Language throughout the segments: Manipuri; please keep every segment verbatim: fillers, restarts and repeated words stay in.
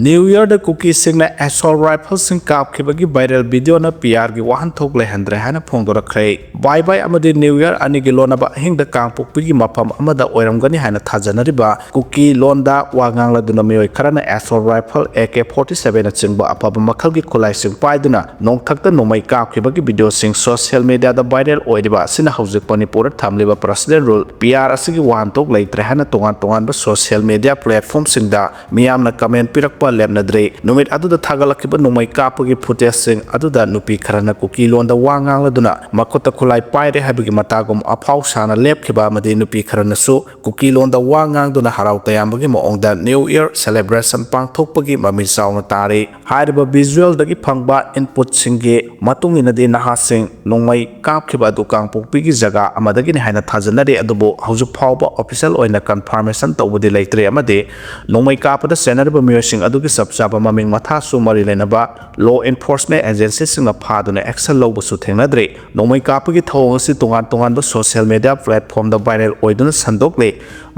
New Yearꯗ ꯀꯨꯀꯤꯁꯤꯡꯅ assault rifleꯁꯤꯡ ꯀꯥꯞꯈꯤꯕꯒꯤ viral videoꯅ ꯄꯤ ꯑꯥꯔꯒꯤ ꯋꯥꯍꯟꯊꯣꯛ ꯂꯩꯍꯟꯗ꯭ꯔꯦ ꯍꯥꯏꯅ ꯐꯣꯡꯗꯣꯔꯛꯈ꯭ꯔꯦ꯫ ꯕꯥꯏ ꯕꯥꯏ ꯑꯃꯗꯤ New Year ꯑꯅꯤꯒꯤ ꯂꯣꯟꯅꯕ ꯑꯍꯤꯡꯗ ꯀꯥꯡꯄꯣꯛꯄꯤꯒꯤ ꯃꯐꯝ ꯑꯃꯗ ꯑꯣꯏꯔꯝꯒꯅꯤ ꯍꯥꯏꯅ ꯊꯥꯖꯅꯔꯤꯕ ꯀꯨꯀꯤ ꯂꯣꯟꯗ ꯋꯥ ꯉꯥꯡꯂꯗꯨꯅ ꯃꯤꯑꯣꯏ ꯈꯔꯅ assault rifle, A K forty seven ꯅꯆꯤꯡꯕ ꯑꯐꯕ ꯃꯈꯜꯒꯤ ꯈꯨꯠꯂꯥꯏꯁꯤꯡ ꯄꯥꯏꯗꯨꯅ ꯅꯣꯡꯊꯛꯇ ꯅꯣꯡꯃꯩ ꯀꯥꯞꯈꯤꯕꯒꯤ videoꯁꯤꯡ social mediaꯗ viral ꯑꯣꯏꯔꯤꯕ ꯑꯁꯤꯅ ꯍꯧꯖꯤꯛ ꯃꯅꯤꯄꯨꯔꯗ ꯊꯝꯂꯤꯕ President Rule, ꯄꯤ ꯑꯥꯔ ꯑꯁꯤꯒꯤ ꯋꯥꯍꯟꯊꯣꯛ ꯂꯩꯇ꯭ꯔꯦ ꯍꯥꯏꯅ ꯇꯣꯉꯥꯟ ꯇꯣꯉꯥꯟꯕ social media platformꯁꯤꯡꯗ ꯃꯤꯌꯥꯝꯅ comment ꯄꯤꯔꯛꯄ ꯂꯦꯞꯅꯗ꯭ꯔꯤ꯫ ꯅꯨꯃꯤꯠ ꯑꯗꯨꯗ ꯊꯥꯒꯠꯂꯛꯈꯤꯕ ꯅꯣꯡꯃꯩ ꯀꯥꯞꯄꯒꯤ footageꯁꯤꯡ ꯑꯗꯨꯗ ꯅꯨꯄꯤ ꯈꯔꯅ ꯀꯨꯀꯤ ꯂꯣꯟꯗ ꯋꯥ ꯉꯥꯡꯂꯗꯨꯅ ꯃꯈꯨꯠꯇ ꯈꯨꯠꯂꯥꯏ ꯄꯥꯏꯔꯦ ꯍꯥꯏꯕꯒꯤ ꯃꯇꯥꯒꯨꯝ ꯑꯐꯥꯎ ꯁꯥꯅ ꯂꯦꯞꯈꯤꯕ ꯑꯃꯗꯤ ꯅꯨꯄꯤ ꯈꯔꯅꯁꯨ ꯀꯨꯀꯤ ꯂꯣꯟꯗ ꯋꯥ ꯉꯥꯡꯗꯨꯅ ꯍꯔꯥꯎ ꯇꯌꯥꯝꯕꯒꯤ ꯃꯑꯣꯡꯗ New Year celebration ꯄꯥꯡꯊꯣꯛꯄꯒꯤ ꯃꯃꯤ ꯆꯥꯎꯅ ꯇꯥꯔꯤ꯫ ꯍꯥꯏꯔꯤꯕ visualꯗꯒꯤ ꯐꯪꯕ inputꯁꯤꯡꯒꯤ ꯃꯇꯨꯡ ꯏꯟꯅꯗꯤ ꯅꯍꯥꯁꯤꯡ ꯅꯣꯡꯃꯩ ꯀꯥꯞꯈꯤꯕ ꯑꯗꯨ ꯀꯥꯡꯄꯣꯛꯄꯤꯒꯤ ꯖꯒꯥ ꯑꯃꯗꯒꯤꯅꯤ ꯍꯥꯏꯅ ꯊꯥꯖꯅꯔꯤ, ꯑꯗꯨꯕꯨ ꯍꯧꯖꯤꯛ ꯐꯥꯎꯕ official ꯑꯣꯏꯅ confirmation ꯇꯧꯕꯗꯤ ꯂꯩꯇ꯭ꯔꯤ ꯑꯃꯗꯤ ꯅꯣꯡꯃꯩ ꯀꯥꯞꯄꯗ ꯆꯦꯟꯅꯔꯤꯕ ꯃꯤꯑꯣꯏꯁꯤꯡ ꯑꯗꯨꯒꯤ ꯆꯞ ꯆꯥꯕ ꯃꯃꯤꯡ ꯃꯊꯥꯁꯨ ꯃꯔꯤ ꯂꯩꯅꯕ law enforcement agencyꯁꯤꯡꯅ ꯐꯥꯗꯨꯅ action ꯂꯧꯕꯁꯨ ꯊꯦꯡꯅꯗ꯭ꯔꯤ꯫ ꯅꯣꯡꯃꯩ ꯀꯥꯞꯄꯒꯤ ꯊꯧꯑꯣꯡ ꯑꯁꯤ ꯇꯣꯉꯥꯟ ꯇꯣꯉꯥꯟꯕ social media platformꯗ viral ꯑꯣꯏꯗꯨꯅ ꯁꯟꯗꯣꯛꯂꯤ꯫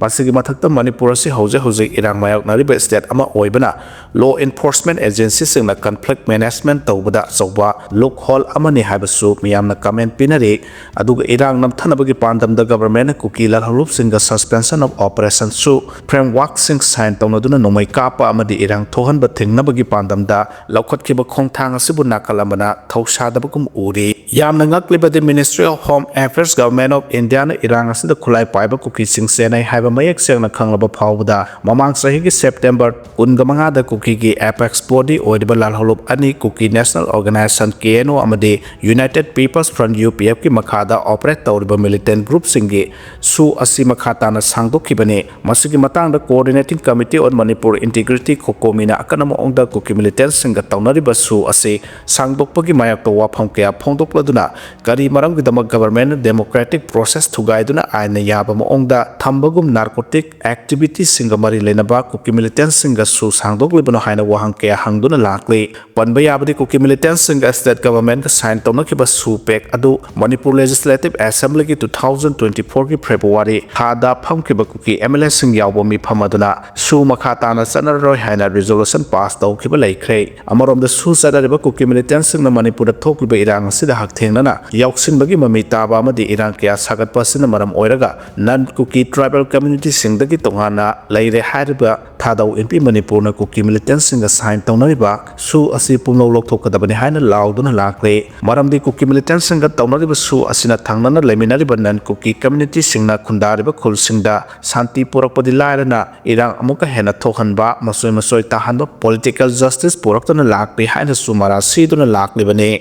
ꯃꯁꯤꯒꯤ ꯃꯊꯛꯇ ꯃꯅꯤꯄꯨꯔ ꯑꯁꯤ ꯍꯧꯖꯤꯛ ꯍꯧꯖꯤꯛ ꯏꯔꯥꯡ ꯃꯥꯌꯣꯛꯅꯔꯤꯕ state ꯑꯃ ꯑꯣꯏꯕꯅ law enforcement agencyꯁꯤꯡꯅ conflict management ꯇꯧꯕꯗ ꯑꯆꯧꯕ loophole ꯑꯃꯅꯤ ꯍꯥꯏꯕꯁꯨ ꯃꯤꯌꯥꯝꯅ comment ꯄꯤꯅꯔꯤ꯫ ꯑꯗꯨꯒ ꯏꯔꯥꯡ ꯅꯝꯊꯅꯕꯒꯤ ꯄꯥꯟꯗꯝꯗ governmentꯅ ꯀꯨꯀꯤ ꯂꯥꯜꯍꯧꯂꯨꯞꯁꯤꯡꯒ suspension of operationꯁꯨ frameworkꯁꯤꯡ sign ꯇꯧꯅꯗꯨꯅ ꯅꯣꯡꯃꯩ ꯀꯥꯞꯄ ꯑꯃꯗꯤ ꯏꯔꯥꯡ ꯊꯣꯛꯍꯟꯕ ꯊꯤꯡꯅꯕꯒꯤ ꯄꯥꯟꯗꯝꯗ ꯂꯧꯈꯠꯈꯤꯕ ꯈꯣꯡꯊꯥꯡ ꯑꯁꯤꯕꯨ ꯅꯥꯀꯜ ꯑꯃꯅ ꯊꯧꯁꯥꯗꯕꯒꯨꯝ ꯎꯔꯤ꯫ ꯌꯥꯝꯅ ꯉꯛꯂꯤꯕꯗꯤ Ministry of Home Affairs, Government of Indiaꯅ ꯏꯔꯥꯡ ꯑꯁꯤꯗ ꯈꯨꯠꯂꯥꯏ ꯄꯥꯏꯕ ꯀꯨꯀꯤꯁꯤꯡ ꯆꯦꯟꯅꯩ ꯍꯥꯏꯕ ꯃꯌꯦꯛ ꯁꯦꯡꯅ ꯈꯪꯂꯕ ꯐꯥꯎꯕꯗ ꯃꯃꯥꯡ ꯆꯍꯤꯒꯤ September ꯀꯨꯟꯒ ꯃꯉꯥꯗ ꯀꯨꯀꯤꯒꯤ apex body ꯑꯣꯏꯔꯤꯕ ꯂꯥꯜꯍꯧꯂꯨꯞ ꯑꯅꯤ, Kuki National Organisation, K N O, ꯑꯃꯗꯤ United People's Front, U P Fꯀꯤ ꯃꯈꯥꯗ operate ꯇꯧꯔꯤꯕ militant groupꯁꯤꯡꯒꯤ ꯁꯨ ꯑꯁꯤ ꯃꯈꯥ ꯇꯥꯅ ꯁꯥꯡꯗꯣꯛꯈꯤꯕꯅꯤ꯫ ꯃꯁꯤꯒꯤ ꯃꯇꯥꯡꯗ Coordinating Committee on Manipur Integrity, COCOMIꯅ ꯑꯀꯟꯕ ꯃꯑꯣꯡꯗ ꯀꯨꯀꯤ militantꯁꯤꯡꯒ ꯇꯧꯅꯔꯤꯕ ꯁꯨ ꯑꯁꯤ ꯁꯥꯡꯗꯣꯛꯄꯒꯤ ꯃꯥꯌꯣꯛꯇ ꯋꯥꯐꯝ ꯀꯌꯥ ꯐꯣꯡꯗꯣꯛꯂꯗꯨꯅ ꯀꯔꯤ ꯃꯔꯝꯒꯤꯗꯃꯛ governmentꯅ democratic process ꯊꯨꯒꯥꯏꯗꯨꯅ ꯑꯥꯏꯟꯅ ꯌꯥꯕ ꯃꯑꯣꯡꯗ ꯊꯝꯕꯒꯨꯝ narcotic activitiesꯁꯤꯡꯒ ꯃꯔꯤ ꯂꯩꯅꯕ ꯀꯨꯀꯤ militantꯁꯤꯡꯒ ꯁꯨ ꯁꯥꯡꯗꯣꯛꯂꯤꯕꯅꯣ ꯍꯥꯏꯅ ꯋꯥꯍꯪ ꯀꯌꯥ ꯍꯪꯗꯨꯅ ꯂꯥꯛꯂꯤ꯫ ꯄꯟꯕ ꯌꯥꯕꯗꯤ ꯀꯨꯀꯤ militantꯁꯤꯡꯒ state governmentꯒ sign ꯇꯧꯅꯈꯤꯕ ꯁꯨ pact ꯑꯗꯨ Manipur Legislative Assemblyꯒꯤ two thousand twenty fourꯒꯤ February ꯊꯥꯗ ꯐꯝꯈꯤꯕ ꯀꯨꯀꯤ M L Aꯁꯤꯡ ꯌꯥꯎꯕ ꯃꯤꯐꯝ ꯑꯗꯨꯅ ꯁꯨ ꯃꯈꯥ ꯇꯥꯅ ꯆꯠꯅꯔꯔꯣꯏ ꯍꯥꯏꯅ ꯔꯤꯖꯣꯂꯨꯁꯟ ꯄꯥꯁ ꯇꯧꯈꯤꯕ ꯂꯩꯈ꯭ꯔꯦ꯫ ꯑꯃꯔꯣꯝꯗ ꯁꯨ ꯆꯠꯅꯔꯤꯕ ꯀꯨꯀꯤ ꯃꯤꯂꯤꯇꯦꯟꯠꯁꯤꯡꯅ ꯃꯅꯤꯄꯨꯔꯗ ꯊꯣꯛꯂꯤꯕ ꯏꯔꯥꯡ ꯑꯁꯤꯗ ꯍꯛꯊꯦꯡꯅꯅ ꯌꯥꯎꯁꯤꯟꯕꯒꯤ ꯃꯃꯤ ꯇꯥꯕ ꯑꯃꯗꯤ ꯏꯔꯥꯡ ꯀꯌꯥ ꯁꯥꯒꯠꯄ ꯑꯁꯤꯅ ꯃꯔꯝ ꯑꯣꯏꯔꯒ ꯅꯟ ꯀꯨꯀꯤ ꯇ꯭ꯔꯥꯏꯕꯦꯜ ꯀꯝꯃ꯭ꯌꯨꯅꯤꯇꯤꯁꯤꯡꯗꯒꯤ ꯇꯣꯉꯥꯟꯅ ꯂꯩꯔꯦ ꯍꯥꯏꯔꯤꯕ ꯊꯥꯗꯧ ꯏꯟꯄꯤ ꯃꯅꯤꯄꯨꯔꯅ ꯀꯨꯀꯤ ꯃꯤꯂꯤꯇꯦꯟꯠꯁꯤꯡꯒ ꯁꯥꯏꯟ ꯇꯧꯅꯔꯤꯕ ꯁꯨ ꯑꯁꯤ ꯄꯨꯝꯂꯧ ꯂꯧꯊꯣꯛꯀꯗꯕꯅꯤ ꯍꯥꯏꯅ ꯂꯥꯎꯗꯨꯅ ꯂꯥꯛꯂꯦ꯫ ꯃꯔꯝꯗꯤ ꯀꯨꯀꯤ ꯃꯤꯂꯤꯇꯦꯟꯠꯁꯤꯡꯒ ꯇꯧꯅꯔꯤꯕ ꯁꯨ ꯑꯁꯤꯅ ꯊꯪꯅꯅ ꯂꯩꯃꯤꯟꯅꯔꯤꯕ ꯅꯟ ꯀꯨꯀꯤ ꯀꯝꯃ꯭ꯌꯨꯅꯤꯇꯤꯁꯤꯡꯅ ꯈꯨꯟꯗꯥꯔꯤꯕ ꯈꯨꯜꯁꯤꯡꯗ ꯁꯥꯟꯇꯤ ꯄꯨꯔꯛꯄꯗꯤ ꯂꯥꯏꯔꯅ ꯏꯔꯥꯡ ꯑꯃꯨꯛꯀ ꯍꯦꯟꯅ ꯊꯣꯛꯍꯟꯕ, ꯃꯆꯣꯏ ꯃꯆꯣꯏ ꯇꯥꯍꯟꯕ, ꯄꯣꯂꯤꯇꯤꯀꯦꯜ ꯖꯁꯇꯤꯁ ꯄꯨꯔꯛꯇꯨꯅ ꯂꯥꯛꯂꯤ ꯍꯥꯏꯅꯁꯨ ꯃꯔꯥꯜ ꯁꯤꯗꯨꯅ ꯂꯥꯛꯂꯤꯕꯅꯤ꯫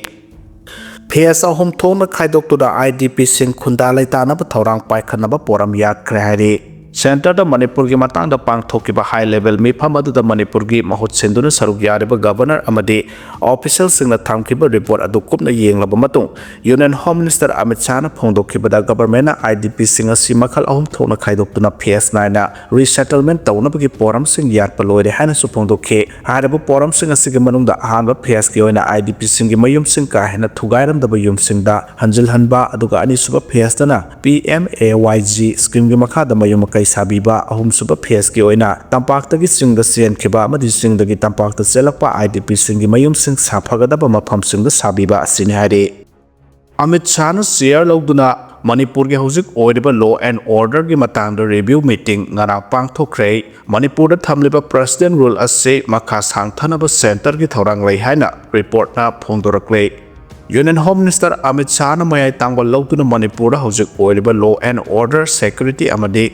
ꯐꯦꯁ ꯑꯍꯨꯝ ꯊꯣꯛꯅ ꯈꯥꯏꯗꯣꯛꯇꯨꯅ ꯑꯥꯏ ꯗꯤ ꯄꯤꯁꯤꯡ ꯈꯨꯟꯗꯥ ꯂꯩꯇꯥꯅꯕ ꯊꯧꯔꯥꯡ ꯄꯥꯏꯈꯠꯅꯕ ꯄꯣꯔꯝ ꯌꯥꯠꯈ꯭ꯔꯦ ꯍꯥꯏꯔꯤ꯫ ꯁꯦꯟꯇꯔꯗ ꯃꯅꯤꯄꯨꯔꯒꯤ ꯃꯇꯥꯡꯗ ꯄꯥꯡꯊꯣꯛꯈꯤꯕ ꯍꯥꯏ ꯂꯦꯚꯦꯜ ꯃꯤꯐꯝ ꯑꯗꯨꯗ ꯃꯅꯤꯄꯨꯔꯒꯤ ꯃꯍꯨꯠ ꯁꯤꯟꯗꯨꯅ ꯁꯔꯨꯛ ꯌꯥꯔꯤꯕ ꯒꯚꯔꯅꯔ ꯑꯃꯗꯤ ꯑꯣꯐꯤꯁꯤꯌꯦꯜꯁꯤꯡꯅ ꯊꯝꯈꯤꯕ ꯔꯤꯄꯣꯔꯠ ꯑꯗꯨ ꯀꯨꯞꯅ ꯌꯦꯡꯂꯕ ꯃꯇꯨꯡ, ꯌꯨꯅꯤꯌꯟ ꯍꯣꯝ ꯃꯤꯅꯤꯁꯇꯔ ꯑꯃꯤꯠ ꯁꯥꯍꯅ ꯐꯣꯡꯗꯣꯛꯈꯤꯕꯗ ꯒꯚꯔꯟꯃꯦꯟꯠꯅ ꯑꯥꯏ ꯗꯤ ꯄꯤꯁꯤꯡ ꯑꯁꯤ ꯃꯈꯜ ꯑꯍꯨꯝ ꯊꯣꯛꯅ ꯈꯥꯏꯗꯣꯛꯇꯨꯅ ꯐꯦꯁ ꯅꯥꯏꯅ ꯔꯤꯁꯦꯇꯜꯃꯦꯟꯠ ꯇꯧꯅꯕꯒꯤ ꯄꯣꯔꯝꯁꯤꯡ ꯌꯥꯠꯄ ꯂꯣꯏꯔꯦ ꯍꯥꯏꯅꯁꯨ ꯐꯣꯡꯗꯣꯛꯈꯤ꯫ ꯍꯥꯏꯔꯤꯕ ꯄꯣꯔꯝꯁꯤꯡ ꯑꯁꯤꯒꯤ ꯃꯅꯨꯡꯗ ꯑꯍꯥꯟꯕ ꯐꯦꯁꯀꯤ ꯑꯣꯏꯅ ꯑꯥꯏ ꯗꯤ ꯄꯤꯁꯤꯡꯒꯤ ꯃꯌꯨꯝꯁꯤꯡ ꯀꯥ ꯍꯦꯟꯅ ꯊꯨꯒꯥꯏꯔꯝꯗꯕ ꯌꯨꯝꯁꯤꯡꯗ ꯍꯟꯖꯤꯜꯍꯟꯕ, ꯑꯗꯨꯒ ꯑꯅꯤꯁꯨꯕ ꯐꯦꯁꯇꯅ P M A Y G ꯁ꯭ꯀꯤꯝꯒꯤ ꯃꯈꯥꯗ ꯃꯌꯨꯝ ꯃꯀꯩ ꯁꯥꯕꯤꯕ, ꯑꯍꯨꯝꯁꯨꯕ ꯐꯦꯁꯀꯤ ꯑꯣꯏꯅ ꯇꯝꯄꯥꯛꯇꯒꯤ ꯆꯤꯡꯗ ꯆꯦꯟꯈꯤꯕ ꯑꯃꯗꯤ ꯆꯤꯡꯗꯒꯤ ꯇꯝꯄꯥꯛꯇ ꯆꯦꯜꯂꯛꯄ ꯑꯥꯏ ꯗꯤ ꯄꯤꯁꯤꯡꯒꯤ ꯃꯌꯨꯝꯁꯤꯡ ꯁꯥꯐꯒꯗꯕ ꯃꯐꯝꯁꯤꯡꯗ ꯁꯥꯕꯤꯕ ꯑꯁꯤꯅꯤ ꯍꯥꯏꯔꯤ꯫ ꯑꯃꯤꯠ ꯁꯥꯍꯅ ꯆꯤꯌꯔ ꯂꯧꯗꯨꯅ ꯃꯅꯤꯄꯨꯔꯒꯤ ꯍꯧꯖꯤꯛ ꯑꯣꯏꯔꯤꯕ ꯂꯣ ꯑꯦꯟ ꯑꯣꯔꯗꯔꯒꯤ ꯃꯇꯥꯡꯗ ꯔꯤꯚ꯭ꯌꯨ ꯃꯤꯇꯤꯡ ꯉꯔꯥꯡ ꯄꯥꯡꯊꯣꯛꯈ꯭ꯔꯦ꯫ ꯃꯅꯤꯄꯨꯔꯗ ꯊꯝꯂꯤꯕ ꯄ꯭ꯔꯦꯁꯤꯗꯦꯟꯠ ꯔꯨꯜ ꯑꯁꯤ ꯃꯈꯥ ꯁꯥꯡꯊꯅꯕ ꯁꯦꯟꯇꯔꯒꯤ ꯊꯧꯔꯥꯡ ꯂꯩ ꯍꯥꯏꯅ ꯔꯤꯄꯣꯔꯠꯅ ꯐꯣꯡꯗꯣꯔꯛꯂꯦ꯫ ꯌꯨꯅꯤꯌꯟ ꯍꯣꯝ ꯃꯤꯅꯤꯁꯇꯔ ꯑꯃꯤꯠ ꯁꯥꯍꯅ ꯃꯌꯥꯏ ꯇꯥꯡꯕ ꯂꯧꯗꯨꯅ ꯃꯅꯤꯄꯨꯔꯗ ꯍꯧꯖꯤꯛ ꯑꯣꯏꯔꯤꯕ ꯂꯣ ꯑꯦꯟ ꯑꯣꯔꯗꯔ, ꯁꯦꯀ꯭ꯌꯨꯔꯤꯇꯤ ꯑꯃꯗꯤ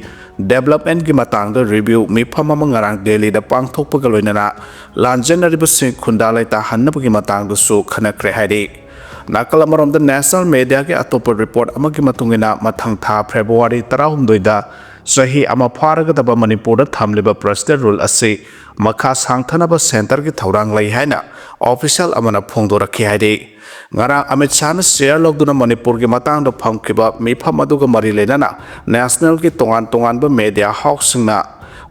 ꯗꯦꯕꯂꯞꯃꯦꯟꯠꯀꯤ ꯃꯇꯥꯡꯗ ꯔꯤꯚ꯭ꯌꯨ ꯃꯤꯐꯝ ꯑꯃ ꯉꯔꯥꯡ ꯗꯦꯜꯂꯤꯗ ꯄꯥꯡꯊꯣꯛꯄꯒ ꯂꯣꯏꯅꯅ ꯂꯥꯟꯖꯦꯟꯅꯔꯤꯕꯁꯤꯡ ꯈꯨꯟꯗꯥ ꯂꯩꯇꯥꯍꯟꯅꯕꯒꯤ ꯃꯇꯥꯡꯗꯁꯨ ꯈꯟꯅꯈ꯭ꯔꯦ ꯍꯥꯏꯔꯤ꯫ ꯅꯥꯀꯜ ꯑꯃꯔꯣꯝꯗ ꯅꯦꯁꯅꯦꯜ ꯃꯦꯗꯤꯌꯥꯒꯤ ꯑꯇꯣꯞꯄ ꯔꯤꯄꯣꯔꯠ ꯑꯃꯒꯤ ꯃꯇꯨꯡ ꯏꯟꯅ, ꯃꯊꯪ ꯊꯥ ꯐꯦꯕ꯭ꯔꯨꯋꯥꯔꯤ ꯇꯔꯥꯍꯨꯝꯗꯣꯏꯗ ꯆꯍꯤ ꯑꯃ ꯐꯥꯔꯒꯗꯕ ꯃꯅꯤꯄꯨꯔꯗ ꯊꯝꯂꯤꯕ ꯄ꯭ꯔꯦꯁꯤꯗꯦꯟꯠ ꯔꯨꯜ ꯑꯁꯤ ꯃꯈꯥ ꯁꯥꯡꯊꯅꯕ ꯁꯦꯟꯇꯔꯒꯤ ꯊꯧꯔꯥꯡ ꯂꯩ ꯍꯥꯏꯅ ꯑꯣꯐꯤꯁꯤꯌꯦꯜ ꯑꯃꯅ ꯐꯣꯡꯗꯣꯔꯛꯈꯤ ꯍꯥꯏꯔꯤ꯫ ꯉꯔꯥꯡ ꯑꯃꯤꯠ ꯁꯥꯍꯅ ꯆꯤꯌꯔ ꯂꯧꯗꯨꯅ ꯃꯅꯤꯄꯨꯔꯒꯤ ꯃꯇꯥꯡꯗ ꯐꯝꯈꯤꯕ ꯃꯤꯐꯝ ꯑꯗꯨꯒ ꯃꯔꯤ ꯂꯩꯅꯅ ꯅꯦꯁꯅꯦꯜꯒꯤ ꯇꯣꯉꯥꯟ ꯇꯣꯉꯥꯟꯕ ꯃꯦꯗꯤꯌꯥ ꯍꯥꯎꯁꯁꯤꯡꯅ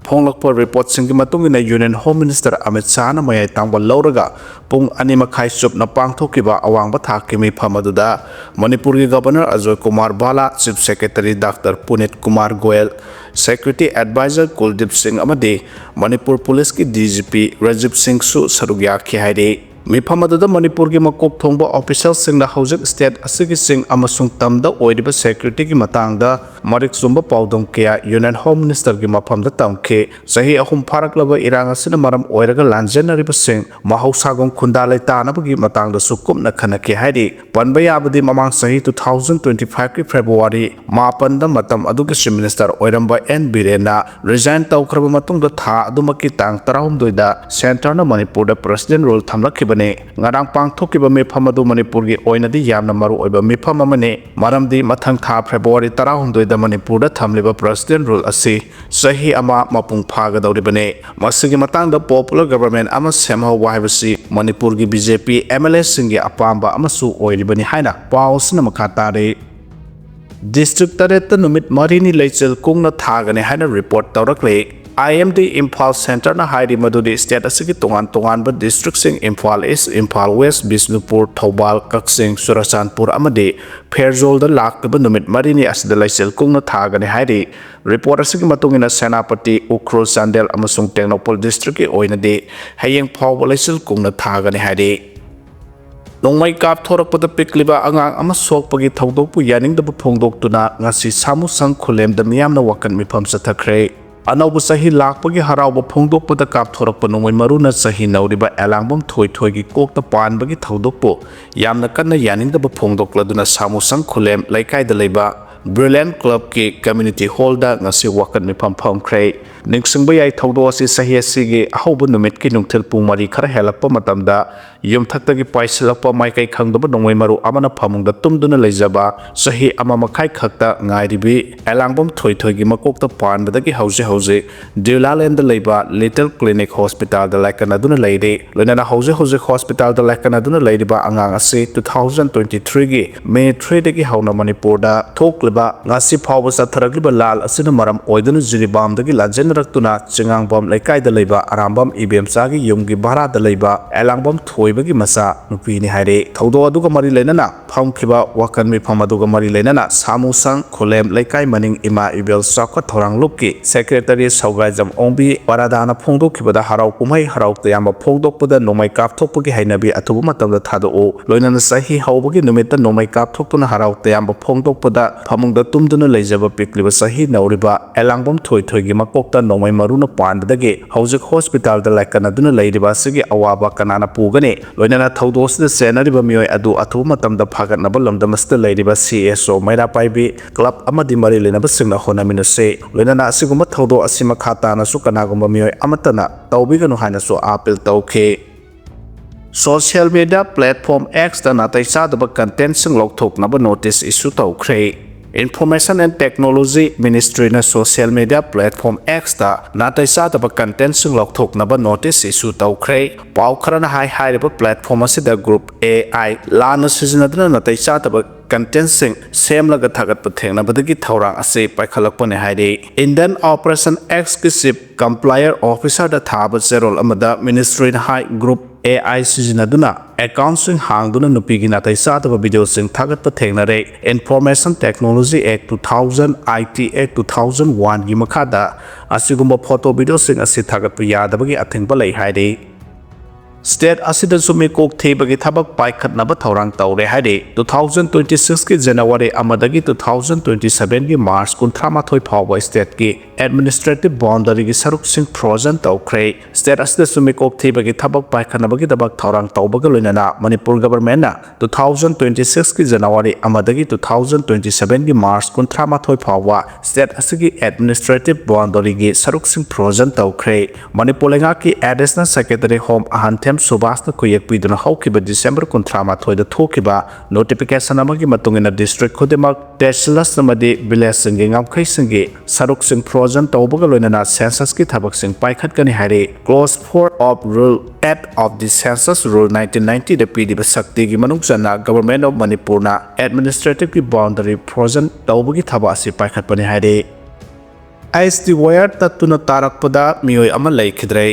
ꯐꯣꯡꯂꯛꯄ ꯔꯤꯄꯣꯔꯠꯁꯤꯡꯒꯤ ꯃꯇꯨꯡ ꯏꯟꯅ, ꯌꯨꯅꯤꯌꯟ ꯍꯣꯝ ꯃꯤꯅꯤꯁꯇꯔ ꯑꯃꯤꯠ ꯁꯥꯍꯅ ꯃꯌꯥꯏ ꯇꯥꯡꯕ ꯂꯧꯔꯒ ꯄꯨꯡ ꯑꯅꯤ ꯃꯈꯥꯏ ꯆꯨꯞꯅ ꯄꯥꯡꯊꯣꯛꯈꯤꯕ ꯑꯋꯥꯡꯕ ꯊꯥꯛꯀꯤ ꯃꯤꯐꯝ ꯑꯗꯨꯗ ꯃꯅꯤꯄꯨꯔꯒꯤ governor Ajay Kumar Bhalla, chief secretary doctor Punit Kumar Goyal, Security Advisor Kuldeep Singh ꯑꯃꯗꯤ ꯃꯅꯤꯄꯨꯔ ꯄꯨꯂꯤꯁꯀꯤ D G P ꯔꯥꯖꯤꯕ ꯁꯤꯡꯁꯨ ꯁꯔꯨꯛ ꯌꯥꯈꯤ ꯍꯥꯏꯔꯤ꯫ ꯃꯤꯐꯝ ꯑꯗꯨꯗ ꯃꯅꯤꯄꯨꯔꯒꯤ ꯃꯀꯣꯛ ꯊꯣꯡꯕ ꯑꯣꯐꯤꯁꯦꯜꯁꯤꯡꯅ ꯍꯧꯖꯤꯛ ꯁ꯭ꯇꯦꯠ ꯑꯁꯤꯒꯤ ꯆꯤꯡ ꯑꯃꯁꯨꯡ ꯇꯝꯗ ꯑꯣꯏꯔꯤꯕ ꯁꯦꯀ꯭ꯌꯨꯔꯤꯇꯤꯒꯤ ꯃꯇꯥꯡꯗ ꯃꯔꯤꯛ ꯆꯨꯝꯕ ꯄꯥꯎꯗꯝ ꯀꯌꯥ ꯌꯨꯅꯤꯌꯟ ꯍꯣꯝ ꯃꯤꯅꯤꯁꯇꯔꯒꯤ ꯃꯐꯝꯗ ꯇꯝꯈꯤ꯫ ꯆꯍꯤ ꯑꯍꯨꯝ ꯐꯥꯔꯛꯂꯕ ꯏꯔꯥꯡ ꯑꯁꯤꯅ ꯃꯔꯝ ꯑꯣꯏꯔꯒ ꯂꯥꯟꯖꯦꯟꯅꯔꯤꯕꯁꯤꯡ ꯃꯍꯧꯁꯥꯒꯨꯝ ꯈꯨꯟꯗꯥ ꯂꯩꯇꯥꯅꯕꯒꯤ ꯃꯇꯥꯡꯗꯁꯨ ꯀꯨꯞꯅ ꯈꯟꯅꯈꯤ ꯍꯥꯏꯔꯤ꯫ ꯄꯟꯕ ꯌꯥꯕꯗꯤ ꯃꯃꯥꯡ ꯆꯍꯤ two thousand twenty five ꯀꯤ February ꯃꯥꯄꯟꯗ ꯃꯇꯝ ꯑꯗꯨꯒꯤ Chief Minister ꯑꯣꯏꯔꯝꯕ N ꯕꯤꯔꯦꯟꯅ resign ꯇꯧꯈ꯭ꯔꯕ ꯃꯇꯨꯡꯗ ꯊꯥ ꯑꯗꯨꯃꯛꯀꯤ ꯇꯥꯡ ꯇꯔꯥꯍꯨꯝꯗꯣꯏꯗ centreꯅ ꯃꯅꯤꯄꯨꯔꯗ President Rule ꯊꯝꯂꯛꯈꯤꯕꯅꯤ꯫ ꯉꯔꯥꯡ ꯄꯥꯡꯊꯣꯛꯈꯤꯕ ꯃꯤꯐꯝ ꯑꯗꯨ ꯃꯅꯤꯄꯨꯔꯒꯤ ꯑꯣꯏꯅꯗꯤ ꯌꯥꯝꯅ ꯃꯔꯨꯑꯣꯏꯕ ꯃꯤꯐꯝ ꯑꯃꯅꯤ, ꯃꯔꯝꯗꯤ ꯃꯊꯪ ꯊꯥ February ꯇꯔꯥꯍꯨꯝꯗꯣꯏꯗ ꯃꯅꯤꯄꯨꯔꯗ ꯊꯝꯂꯤꯕ President Rule ꯑꯁꯤ ꯆꯍꯤ ꯑꯃ ꯃꯄꯨꯡ ꯐꯥꯒꯗꯧꯔꯤꯕꯅꯤ꯫ ꯃꯁꯤꯒꯤ ꯃꯇꯥꯡꯗ popular government ꯑꯃ ꯁꯦꯝꯍꯧꯕ ꯍꯥꯏꯕꯁꯤ ꯃꯅꯤꯄꯨꯔꯒꯤ B J P M L Aꯁꯤꯡꯒꯤ ꯑꯄꯥꯝꯕ ꯑꯃꯁꯨ ꯑꯣꯏꯔꯤꯕꯅꯤ ꯍꯥꯏꯅ ꯄꯥꯎ ꯑꯁꯤꯅ ꯃꯈꯥ ꯇꯥꯔꯤ꯫ District ꯇꯔꯦꯠꯇ ꯅꯨꯃꯤꯠ ꯃꯔꯤꯅꯤ ꯂꯩꯆꯤꯜ ꯀꯨꯡꯅ ꯊꯥꯒꯅꯤ ꯍꯥꯏꯅ report ꯇꯧꯔꯛꯂꯤ꯫ I M D Imphal centreꯅ ꯍꯥꯏꯔꯤ ꯃꯗꯨꯗꯤ state ꯑꯁꯤꯒꯤ ꯇꯣꯉꯥꯟ ꯇꯣꯉꯥꯟꯕ districtꯁꯤꯡ ꯏꯝꯐꯥꯜ East, ꯏꯝꯐꯥꯜ West, ꯕꯤꯁꯅꯨꯄꯨꯔ, ꯊꯧꯕꯥꯜ, ꯀꯛꯆꯤꯡ, ꯆꯨꯔꯆꯥꯟꯄꯨꯔ ꯑꯃꯗꯤ ꯐꯦꯔꯖꯣꯜꯗ ꯂꯥꯛꯂꯤꯕ ꯅꯨꯃꯤꯠ ꯃꯔꯤꯅꯤ ꯑꯁꯤꯗ ꯂꯩꯆꯤꯜ ꯀꯨꯡꯅ ꯊꯥꯒꯅꯤ ꯍꯥꯏꯔꯤ꯫ Report ꯑꯁꯤꯒꯤ ꯃꯇꯨꯡ ꯏꯟꯅ ꯁꯦꯅꯥꯄꯇꯤ, ꯎꯈ꯭ꯔꯨꯜ, ꯆꯥꯟꯗꯦꯜ ꯑꯃꯁꯨꯡ ꯇꯦꯡꯅꯧꯄꯜ districtꯀꯤ ꯑꯣꯏꯅꯗꯤ ꯍꯌꯦꯡ ꯐꯥꯎꯕ ꯂꯩꯆꯤꯜ ꯀꯨꯡꯅ ꯊꯥꯒꯅꯤ ꯍꯥꯏꯔꯤ꯫ ꯅꯣꯡꯃꯩ ꯀꯥꯞꯊꯣꯔꯛꯄꯗ ꯄꯤꯛꯂꯤꯕ ꯑꯉꯥꯡ ꯑꯃ ꯁꯣꯛꯄꯒꯤ ꯊꯧꯗꯣꯛꯄꯨ ꯌꯥꯅꯤꯡꯗꯕ ꯐꯣꯡꯗꯣꯛꯇꯨꯅ ꯉꯁꯤ ꯁꯥꯃꯨꯁꯪ ꯈꯨꯂꯦꯝꯗ ꯃꯤꯌꯥꯝꯅ ꯋꯥꯀꯠ ꯃꯤꯐꯝ ꯆꯠꯊꯈ꯭ꯔꯦ꯫ ꯑꯅꯧꯕ ꯆꯍꯤ ꯂꯥꯛꯄꯒꯤ ꯍꯔꯥꯎꯕ ꯐꯣꯡꯗꯣꯛꯄꯗ ꯀꯥꯞꯊꯣꯔꯛꯄ ꯅꯣꯡꯃꯩ ꯃꯔꯨꯅ ꯆꯍꯤ ꯅꯧꯔꯤꯕ ꯑꯦꯂꯥꯡꯕꯝ ꯊꯣꯏꯊꯣꯏꯒꯤ ꯀꯣꯛꯇ ꯄꯥꯟꯕꯒꯤ ꯊꯧꯗꯣꯛꯄꯨ ꯌꯥꯝꯅ ꯀꯟꯅ ꯌꯥꯅꯤꯡꯗꯕ ꯐꯣꯡꯗꯣꯛꯂꯗꯨꯅ ꯁꯥꯃꯨꯁꯪ ꯈꯨꯂꯦꯝ ꯂꯩꯀꯥꯏꯗ ꯂꯩꯕ Brilliant Clubꯀꯤ community hallꯗ ꯉꯁꯤ ꯋꯥꯀꯠ ꯃꯤꯐꯝ ꯐꯝꯈ꯭ꯔꯦ꯫ ꯅꯤꯡꯁꯤꯡꯕ ꯌꯥꯏ, ꯊꯧꯗꯣꯛ ꯑꯁꯤ ꯆꯍꯤ ꯑꯁꯤꯒꯤ ꯑꯍꯧꯕ ꯅꯨꯃꯤꯠꯀꯤ ꯅꯨꯡꯊꯤꯜ ꯄꯨꯡ ꯃꯔꯤ ꯈꯔ ꯍꯦꯜꯂꯛꯄ ꯃꯇꯝꯗ ꯌꯨꯝꯊꯛꯇꯒꯤ ꯄꯥꯏꯁꯤꯜꯂꯛꯄ ꯃꯥꯏꯀꯩ ꯈꯪꯗꯕ ꯅꯣꯡꯃꯩ ꯃꯔꯨ ꯑꯃꯅ ꯐꯃꯨꯡꯗ ꯇꯨꯝꯗꯨꯅ ꯂꯩꯖꯕ ꯆꯍꯤ ꯑꯃ ꯃꯈꯥꯏ ꯈꯛꯇ ꯉꯥꯏꯔꯤꯕꯤ ꯑꯦꯂꯥꯡꯕꯝ ꯊꯣꯏꯊꯣꯏꯒꯤ ꯃꯀꯣꯛꯇ ꯄꯥꯟꯕꯗꯒꯤ ꯍꯧꯖꯤꯛ ꯍꯧꯖꯤꯛ ꯗ꯭ꯌꯨꯂꯥꯂꯦꯟꯗ ꯂꯩꯕ Little Clinic Hospitalꯗ ꯂꯥꯏꯀꯠꯅꯗꯨꯅ ꯂꯩꯔꯤ꯫ ꯂꯣꯏꯅꯅ ꯍꯧꯖꯤꯛ ꯍꯧꯖꯤꯛ hospitalꯗ ꯂꯥꯏꯀꯠꯅꯗꯨꯅ ꯂꯩꯔꯤꯕ ꯑꯉꯥꯡ ꯑꯁꯤ two thousand twenty threeꯒꯤ May threeꯗꯒꯤ ꯍꯧꯅ ꯃꯅꯤꯄꯨꯔꯗ ꯊꯣꯛꯂꯤꯕ ꯉꯁꯤ ꯐꯥꯎꯕ ꯆꯠꯊꯔꯛꯂꯤꯕ ꯂꯥꯜ ꯑꯁꯤꯅ ꯃꯔꯝ ꯑꯣꯏꯗꯨꯅ ꯖꯤꯔꯤꯕꯥꯝꯗꯒꯤ ꯂꯥꯟꯖꯦꯟꯅꯔꯛꯇꯨꯅ ꯆꯤꯉꯥꯡꯕꯝ ꯂꯩꯀꯥꯏꯗ ꯂꯩꯕ ꯑꯔꯥꯝꯕꯝ ꯏꯕꯦꯝꯆꯥꯒꯤ ꯌꯨꯝꯒꯤ ꯚꯔꯥꯗ ꯂꯩꯕ ꯑꯦꯂꯥꯡꯕꯝ ꯊꯣꯏ ꯒꯤ ꯃꯆꯥ ꯅꯨꯄꯤꯅꯤ ꯍꯥꯏꯔꯦ꯫ ꯊꯧꯗꯣꯛ ꯑꯗꯨꯒ ꯃꯔꯤ ꯂꯩꯅꯅ ꯐꯝꯈꯤꯕ ꯋꯥꯀꯟ ꯃꯤꯐꯝ ꯑꯗꯨꯒ ꯃꯔꯤ ꯂꯩꯅꯅ ꯁꯥꯃꯨꯁꯪ ꯈꯨꯂꯦꯝ ꯂꯩꯀꯥꯏ ꯃꯅꯤꯡ ꯏꯃꯥ ꯏꯕꯦꯜ ꯆꯥꯎꯈꯠ ꯊꯧꯔꯥꯡ ꯂꯨꯞꯀꯤ ꯁꯦꯀ꯭ꯔꯦꯇꯔꯤ ꯁꯧꯒꯥꯏꯖꯝ ꯑꯣꯡꯕꯤ ꯄꯔꯥꯗꯥꯅ ꯐꯣꯡꯗꯣꯛꯈꯤꯕꯗ, ꯍꯔꯥꯎ ꯀꯨꯝꯍꯩ ꯍꯔꯥꯎ ꯇꯌꯥꯝꯕ ꯐꯣꯡꯗꯣꯛꯄꯗ ꯅꯣꯡꯃꯩ ꯀꯥꯞꯊꯣꯛꯄꯒꯤ ꯍꯩꯅꯕꯤ ꯑꯊꯨꯕ ꯃꯇꯝꯗ ꯊꯥꯗꯣꯛꯎ, ꯂꯣꯏꯅꯅ ꯆꯍꯤ ꯍꯧꯕꯒꯤ ꯅꯨꯃꯤꯠꯇ ꯅꯣꯡꯃꯩ ꯀꯥꯞꯊꯣꯛꯇꯨꯅ ꯍꯔꯥꯎ ꯇꯌꯥꯝꯕ ꯐꯣꯡꯗꯣꯛꯄꯗ ꯐꯃꯨꯡꯗ ꯇꯨꯝꯗꯨꯅ ꯂꯩꯖꯕ ꯄꯤꯛꯂꯤꯕ ꯆꯍꯤ ꯅꯧꯔꯤꯕ ꯑꯦꯂꯥꯡꯕꯝ ꯊꯣꯏꯊꯣꯏꯒꯤ ꯃꯀꯣꯛꯇ ꯅꯣꯡꯃꯩ ꯃꯔꯨꯅ ꯄꯥꯟꯕꯗꯒꯤ ꯍꯧꯖꯤꯛ ꯍꯣꯁꯄꯤꯇꯥꯜꯗ ꯂꯥꯏꯀꯠꯅꯗꯨꯅ ꯂꯩꯔꯤꯕ ꯑꯁꯤꯒꯤ ꯑꯋꯥꯕ ꯀꯅꯥꯅ ꯄꯨꯒꯅꯤ? ꯂꯣꯏꯅꯅ ꯊꯧꯗꯣꯛ ꯑꯁꯤꯗ ꯆꯦꯟꯅꯔꯤꯕ ꯃꯤꯑꯣꯏ ꯑꯗꯨ ꯑꯊꯨꯕ ꯃꯇꯝꯗ ꯐꯥꯒꯠꯅꯕ ꯂꯝꯗꯝ ꯑꯁꯤꯗ ꯂꯩꯔꯤꯕ ꯁꯤ ꯑꯦꯁ ꯑꯣ, ꯃꯩꯔꯥ ꯄꯥꯏꯕꯤ, ꯀ꯭ꯂꯕ ꯑꯃꯗꯤ ꯃꯔꯤ ꯂꯩꯅꯕꯁꯤꯡꯅ ꯍꯣꯠꯅꯃꯤꯟꯅꯁꯤ꯫ ꯂꯣꯏꯅꯅ ꯑꯁꯤꯒꯨꯝꯕ ꯊꯧꯗꯣꯛ ꯑꯁꯤ ꯃꯈꯥ ꯇꯥꯅꯁꯨ ꯀꯅꯥꯒꯨꯝꯕ ꯃꯤꯑꯣꯏ ꯑꯃꯠꯇꯅ ꯇꯧꯕꯤꯒꯅꯨ ꯍꯥꯏꯅꯁꯨ ꯑꯥꯄꯤꯜ ꯇꯧꯈꯤ꯫ ꯁꯣꯁꯤꯌꯦꯜ ꯃꯤꯗꯤꯌꯥ ꯄ꯭ꯂꯦꯠꯐꯣꯝ X ꯇ ꯅꯥꯇꯩ ꯆꯥꯗꯕ ꯀꯟꯇꯦꯟꯠꯁꯤꯡ ꯂꯧꯊꯣꯛꯅꯕ ꯅꯣꯇꯤꯁ ꯏꯁꯨ ꯇꯧꯈ꯭ꯔꯦ꯫ Information and Technology Ministry ꯅ ꯁꯣꯁꯤꯌꯦꯜ ꯃꯤꯗꯤꯌꯥ ꯄ꯭ꯂꯦꯠꯐꯣꯝ X ꯇ ꯅꯥꯇꯩ ꯆꯥꯗꯕ ꯀꯟꯇꯦꯟꯠꯁꯤꯡ ꯂꯧꯊꯣꯛꯅꯕ ꯅꯣꯇꯤꯁ ꯏꯁꯨ ꯇꯧꯈ꯭ꯔꯦ꯫ ꯄꯥꯎ ꯈꯔꯅ ꯍꯥꯏ, ꯍꯥꯏꯔꯤꯕ ꯄ꯭ꯂꯦꯠꯐꯣꯝ ꯑꯁꯤꯗ ꯒ꯭ꯔꯨꯞ ꯑꯦ ꯑꯥꯏ ꯂꯥꯟꯅ ꯁꯤꯖꯤꯟꯅꯗꯨꯅ ꯅꯥꯇꯩ ꯆꯥꯗꯕ ꯀꯟꯇꯦꯟꯠꯁꯤꯡ ꯁꯦꯝꯂꯒ ꯊꯥꯒꯠꯄ ꯊꯦꯡꯅꯕꯗꯒꯤ ꯊꯧꯔꯥꯡ ꯑꯁꯤ ꯄꯥꯏꯈꯠꯂꯛꯄꯅꯤ ꯍꯥꯏꯔꯤ꯫ Indian Operation X ꯀꯤ ꯆꯤꯐ ꯀꯝꯄ꯭ꯂꯥꯏꯌꯔ ꯑꯣꯐꯤꯁꯥꯔꯗ ꯊꯥꯕ ꯆꯦꯔꯣꯜ ꯑꯃꯗ ꯃꯤꯅꯤꯁꯇ꯭ꯔꯤꯅ ꯍꯥꯏ, ꯒ꯭ꯔꯨꯞ ꯑꯦ ꯑꯥꯏ ꯁꯤꯖꯤꯟꯅꯗꯨꯅ ꯑꯦꯀꯥꯎꯟꯠꯁꯤꯡ ꯍꯥꯡꯗꯨꯅ ꯅꯨꯄꯤꯒꯤ ꯅꯥꯇꯩ ꯆꯥꯗꯕ ꯚꯤꯗꯤꯑꯣꯁꯤꯡ ꯊꯥꯒꯠꯄ ꯊꯦꯡꯅꯔꯦ꯫ Information Technology Act two thousand, I T Act two thousand one ꯒꯤ ꯃꯈꯥꯗ ꯑꯁꯤꯒꯨꯝꯕ ꯐꯣꯇꯣ ꯚꯤꯗꯤꯑꯣꯁꯤꯡ ꯑꯁꯤ ꯊꯥꯒꯠꯄ ꯌꯥꯗꯕꯒꯤ ꯑꯊꯤꯡꯕ ꯂꯩ ꯍꯥꯏꯔꯤ꯫ ꯁ꯭ꯇꯦꯠ ꯑꯁꯤꯗꯁꯨ ꯃꯤꯀꯣꯛ ꯊꯤꯕꯒꯤ ꯊꯕꯛ ꯄꯥꯏꯈꯠꯅꯕ ꯊꯧꯔꯥꯡ ꯇꯧꯔꯦ ꯍꯥꯏꯔꯤ꯫ Two thousand twenty six ꯀꯤ ꯖꯅꯋꯥꯔꯤ ꯑꯃꯗꯒꯤ two thousand twenty seven ꯒꯤ ꯃꯥꯔꯆ ꯀꯨꯟꯊ꯭ꯔꯥ ꯃꯥꯊꯣꯏ ꯐꯥꯎꯕ ꯁ꯭ꯇꯦꯠꯀꯤ ꯑꯦꯗꯃꯤꯅꯤꯁꯇ꯭ꯔꯦꯇꯤꯚ ꯕꯥꯎꯟꯗꯔꯤꯒꯤ ꯁꯔꯨꯛꯁꯤꯡ ꯐ꯭ꯔꯣꯖꯟ ꯇꯧꯈ꯭ꯔꯦ꯫ ꯁ꯭ꯇꯦꯠ ꯑꯁꯤꯗꯁꯨ ꯃꯤꯀꯣꯛ ꯊꯤꯕꯒꯤ ꯊꯕꯛ ꯄꯥꯏꯈꯠꯅꯕꯒꯤꯗꯃꯛ ꯊꯧꯔꯥꯡ ꯇꯧꯕꯒ ꯂꯣꯏꯅꯅ Manipur ꯒꯚꯔꯟꯃꯦꯟꯠꯅ two thousand twenty six ꯀꯤ ꯖꯅꯋꯥꯔꯤ ꯑꯃꯗꯒꯤ two thousand twenty seven ꯒꯤ ꯃꯥꯔꯆ ꯀꯨꯟꯊ꯭ꯔꯥ ꯃꯥꯊꯣꯏ ꯐꯥꯎꯕ ꯁ꯭ꯇꯦꯠ ꯑꯁꯤꯒꯤ ꯑꯦꯗꯃꯤꯅꯤꯁꯇ꯭ꯔꯦꯇꯤꯚ ꯕꯥꯎꯟꯗꯔꯤꯒꯤ ꯁꯔꯨꯛꯁꯤꯡ ꯐ꯭ꯔꯣꯖꯟ ꯇꯧꯈ꯭ꯔꯦ꯫ ꯃꯅꯤꯄꯨꯔ ꯂꯩꯉꯥꯛꯀꯤ ꯑꯦꯗꯤꯁꯅꯦꯜ ꯁꯦꯀ꯭ꯔꯦꯇꯔꯤ ꯍꯣꯝ ꯑꯍꯟꯊꯦꯝ ꯁꯨꯕꯥꯁꯅ ꯈꯨꯌꯦꯛ ꯄꯤꯗꯨꯅ ꯍꯧꯈꯤꯕ ꯗꯤꯁꯦꯝꯕꯔ ꯀꯨꯟꯊ꯭ꯔꯥ ꯃꯥꯊꯣꯏꯗ ꯊꯣꯛꯈꯤꯕ ꯅꯣꯇꯤꯐꯤꯀꯦꯁꯟ ꯑꯃꯒꯤ ꯃꯇꯨꯡ ꯏꯟꯅ ꯗꯤꯁꯇ꯭ꯔꯤꯛ ꯈꯨꯗꯤꯡꯃꯛ ꯇꯦꯁꯤꯂꯁ ꯑꯃꯗꯤ ꯚꯤꯂꯦꯖꯁꯤꯡꯒꯤ ꯉꯝꯈꯩꯁꯤꯡꯒꯤ ꯁꯔꯨꯛꯁꯤꯡ ꯐ꯭ꯔꯣꯖꯟ ꯇꯧꯕꯒ ꯂꯣꯏꯅꯅ ꯁꯦꯟꯁꯁꯀꯤ ꯊꯕꯛꯁꯤꯡ ꯄꯥꯏꯈꯠꯀꯅꯤ ꯍꯥꯏꯔꯤ꯫ Clause four of Rule eight of the Census Rule nineteen ninety ꯗ ꯄꯤꯔꯤꯕ ꯁꯛꯇꯤꯒꯤ ꯃꯅꯨꯡ ꯆꯟꯅ ꯒꯚꯔꯟꯃꯦꯟꯠ ꯑꯣꯐ ꯃꯅꯤꯄꯨꯔꯅ ꯑꯦꯗꯃꯤꯅꯤꯁꯇ꯭ꯔꯦꯇꯤꯚꯀꯤ ꯕꯥꯎꯟꯗꯔꯤ ꯐ꯭ꯔꯣꯖꯟ ꯇꯧꯕꯒꯤ ꯊꯕꯛ ꯑꯁꯤ ꯄꯥꯏꯈꯠꯄꯅꯤ ꯍꯥꯏꯔꯤ꯫ ꯑꯥꯏꯁ ꯇꯤ ꯋꯥꯌꯔ ꯇꯠꯇꯨꯅ ꯇꯥꯔꯛꯄꯗ ꯃꯤꯑꯣꯏ ꯑꯃ ꯂꯩꯈꯤꯗ꯭ꯔꯦ꯫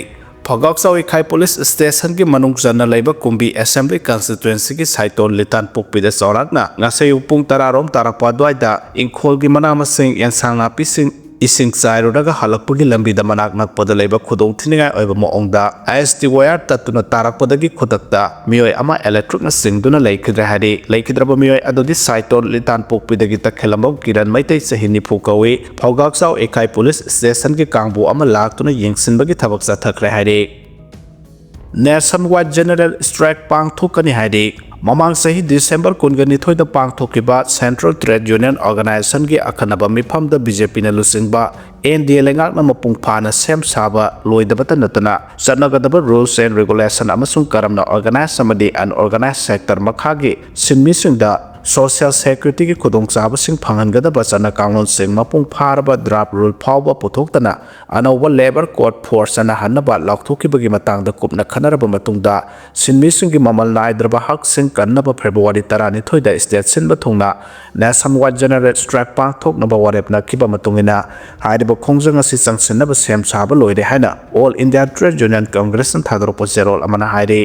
ꯐꯧꯒꯥꯛꯆꯥꯎ ꯏꯈꯥꯏ ꯄꯨꯂꯤꯁ ꯁ꯭ꯇꯦꯁꯟꯒꯤ ꯃꯅꯨꯡ ꯆꯟꯅ ꯂꯩꯕ ꯀꯨꯝꯕꯤ ꯑꯦꯁꯦꯝꯕ꯭ꯂꯤ ꯀꯟꯁꯇꯤꯇ꯭ꯋꯦꯟꯁꯤꯒꯤ ꯁꯥꯏꯇꯣꯟ ꯂꯤꯇꯥꯟꯄꯣꯛꯄꯤꯗ ꯆꯥꯎꯔꯥꯛꯅ ꯉꯁꯥꯏ ꯑꯌꯨꯛ ꯄꯨꯡ ꯇꯔꯥꯔꯣꯝ ꯇꯥꯔꯛꯄ ꯑꯗꯨꯋꯥꯏꯗ ꯏꯪꯈꯣꯜꯒꯤ ꯃꯅꯥ ꯃꯁꯤꯡ, ꯌꯦꯟꯁꯥꯡ ꯅꯥꯄꯤꯁꯤꯡ ꯏꯁꯤꯡ ꯆꯥꯏꯔꯨꯔꯒ ꯍꯜꯂꯛꯄꯒꯤ ꯂꯝꯕꯤꯗ ꯃꯅꯥꯛ ꯅꯛꯄꯗ ꯂꯩꯕ ꯈꯨꯗꯣꯡꯊꯤꯅꯤꯡꯉꯥꯏ ꯑꯣꯏꯕ ꯃꯑꯣꯡꯗ ꯑꯥꯏ ꯑꯦꯁ ꯇꯤ ꯋꯥꯌꯔ ꯇꯠꯇꯨꯅ ꯇꯥꯔꯛꯄꯗꯒꯤ ꯈꯨꯗꯛꯇ ꯃꯤꯑꯣꯏ ꯑꯃ ꯏꯂꯦꯛꯇ꯭ꯔꯤꯛꯅ ꯆꯤꯡꯗꯨꯅ ꯂꯩꯈꯤꯗ꯭ꯔꯦ ꯍꯥꯏꯔꯤ꯫ ꯂꯩꯈꯤꯗ꯭ꯔꯕ ꯃꯤꯑꯣꯏ ꯑꯗꯨꯗꯤ ꯁꯥꯏꯇꯣꯟ ꯂꯤꯇꯥꯟꯄꯣꯛꯄꯤꯗꯒꯤ ꯇꯈꯦꯂꯝꯕꯝ ꯀꯤꯔꯟ ꯃꯩꯇꯩ, ꯆꯍꯤ ꯅꯤꯐꯨ ꯀꯧꯏ꯫ ꯐꯧꯒꯥꯛꯆꯥꯎ ꯏꯈꯥꯏ ꯄꯨꯂꯤꯁ ꯁ꯭ꯇꯦꯁꯟꯒꯤ ꯀꯥꯡꯕꯨ ꯑꯃ ꯂꯥꯛꯇꯨꯅ ꯌꯦꯡꯁꯤꯟꯕꯒꯤ ꯊꯕꯛ ꯆꯠꯊꯈ꯭ꯔꯦ ꯍꯥꯏꯔꯤ꯫ Nationwide General Strike ꯄꯥꯡꯊꯣꯛꯀꯅꯤ ꯍꯥꯏꯔꯤ꯫ ꯃꯃꯥꯡ ꯆꯍꯤ ꯗꯤꯁꯦꯝꯕꯔ ꯀꯨꯟꯒ ꯅꯤꯊꯣꯏꯗ ꯄꯥꯡꯊꯣꯛꯈꯤꯕ Central Trade Union Organizationꯒꯤ ꯑꯈꯟꯅꯕ ꯃꯤꯐꯝꯗ ꯕꯤ ꯖꯦ ꯄꯤꯅ ꯂꯨꯆꯤꯡꯕ ꯑꯦꯟ ꯗꯤ ꯑꯦ ꯂꯩꯉꯥꯛꯅ ꯃꯄꯨꯡ ꯐꯥꯅ ꯁꯦꯝ ꯁꯥꯕ ꯂꯣꯏꯗꯕꯇ ꯅꯠꯇꯅ ꯆꯠꯅꯒꯗꯕ rules and regulation ꯑꯃꯁꯨꯡ ꯀꯔꯝꯅ organized ꯑꯃꯗꯤ unorganized sector ꯃꯈꯥꯒꯤ ꯁꯤꯟꯃꯤꯁꯤꯡꯗ social securityꯒꯤ ꯈꯨꯗꯣꯡꯆꯥꯕꯁꯤꯡ ꯐꯪꯍꯟꯒꯗꯕ ꯆꯠꯅ ꯀꯥꯡꯂꯣꯟꯁꯤꯡ ꯃꯄꯨꯡ ꯐꯥꯔꯕ draft rule ꯐꯥꯎꯕ ꯄꯨꯊꯣꯛꯇꯅ ꯑꯅꯧꯕ labour code force ꯆꯠꯅꯍꯟꯅꯕ ꯂꯥꯎꯊꯣꯛꯈꯤꯕꯒꯤ ꯃꯇꯥꯡꯗ ꯀꯨꯞꯅ ꯈꯟꯅꯔꯕ ꯃꯇꯨꯡꯗ ꯁꯤꯟꯃꯤꯁꯤꯡꯒꯤ ꯃꯃꯜ ꯅꯥꯏꯗ꯭ꯔꯕ ꯍꯛꯁꯤꯡ ꯀꯟꯅꯕ ꯐꯦꯕ꯭ꯔꯨꯋꯥꯔꯤ ꯇꯔꯥꯅꯤꯊꯣꯏꯗ state ꯁꯤꯟꯕ ꯊꯨꯡꯅ Nationwide General Strike ꯄꯥꯡꯊꯣꯛꯅꯕ ꯋꯥꯔꯦꯞ ꯅꯈꯤꯕ ꯃꯇꯨꯡ ꯏꯟꯅ ꯍꯥꯏꯔꯤꯕ ꯈꯣꯡꯖꯪ ꯑꯁꯤ ꯆꯪꯁꯤꯟꯅꯕ ꯁꯦꯝ ꯁꯥꯕ ꯂꯣꯏꯔꯦ ꯍꯥꯏꯅ All India Trade Union Congressꯅ ꯊꯥꯗꯣꯔꯛꯄ ꯆꯦꯔꯣꯜ ꯑꯃꯅ ꯍꯥꯏꯔꯤ꯫